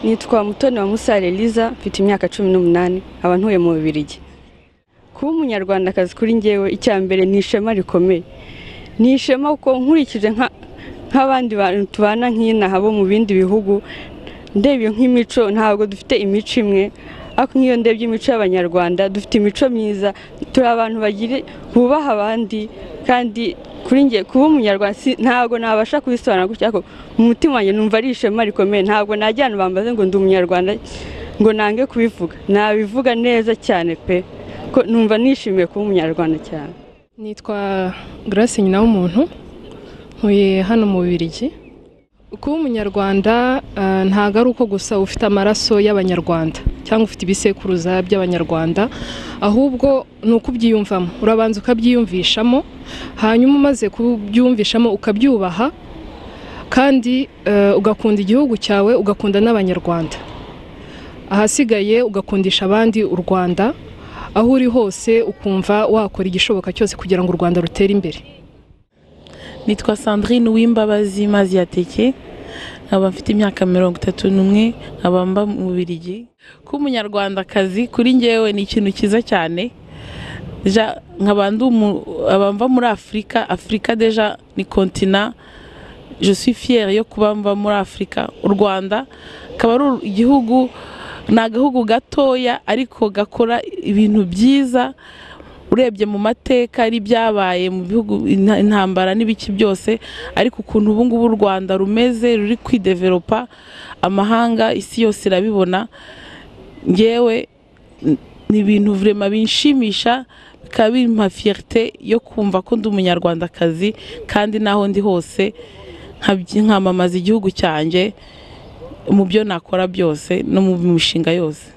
Nitwa Mutoni wa Musare Eliza, mfite imyaka 18, nkaba ntuye mu Bubiligi. Kuba umunyarwandakazi kuri njyewe, icya mbere ni ishema rikomeye. Ni ishema kuko nkurikije nk'abandi bantu tubana nk'inaha bo mu bindi bihugu, ndebye nk'imico, ntabwo dufite imico imwe, ariko nk'iyo ndebye imico y'Abanyarwanda, dufite imico myiza, turi abantu bagira bubaha abandi, kandi kuri njye kuba umunyarwanda ntabwo nabasha kubisobanura gutya, ariko mu mutima wanjye numva ari ishema rikomeye. Ntabwo najya ahantu bambaze ngo ndi umunyarwanda ngo nange kubivuga, nabivuga neza cyane pe, ko numva nishimiye kuba umunyarwanda cyane. Nitwa Grace nyina w'umuntu, ntuye hano mu Bubiligi. Kuba umunyarwanda ntabwo ari uko gusa ufite amaraso y'Abanyarwanda cyangwa ufite ibisekuruza by'Abanyarwanda, ahubwo ni uko ubyiyumvamo. Urabanza ukabyiyumvishamo, hanyuma umaze kubyiyumvishamo ukabyubaha, kandi ugakunda igihugu cyawe, ugakunda n'Abanyarwanda. Ahasigaye ugakundisha abandi u Rwanda, aho uri hose ukumva wakora igishoboka cyose kugira ngo u Rwanda rutere imbere. Nitwa Sandrine Uwimbabazi Mazi Yateke, nkaba mfite imyaka 31, nkaba mba mu Bubiligi. Kuba umunyarwandakazi kuri njyewe ni ikintu cyiza cyane. Déjà nkaba ndi mva muri Afurika. Afurika déjà ni continent, je suis fière yo kuba mva muri Afurika. U Rwanda akaba ari igihugu, ni agahugu gatoya ariko gakora ibintu byiza. Urebye mu mateka ari ibyabaye mu bihugu, intambara n'ibiki byose, ariko ukuntu ubu ngubu u Rwanda rumeze, ruri kwidevelopa, amahanga, isi yose irabibona. Ngewe ni ibintu vraiment binshimisha, bikaba bimpa fierté yo kumva ko ndi umunyarwandakazi, kandi n'aho ndi hose nkamamaza igihugu cyanjye mu byo nakora byose no mu mishinga yose.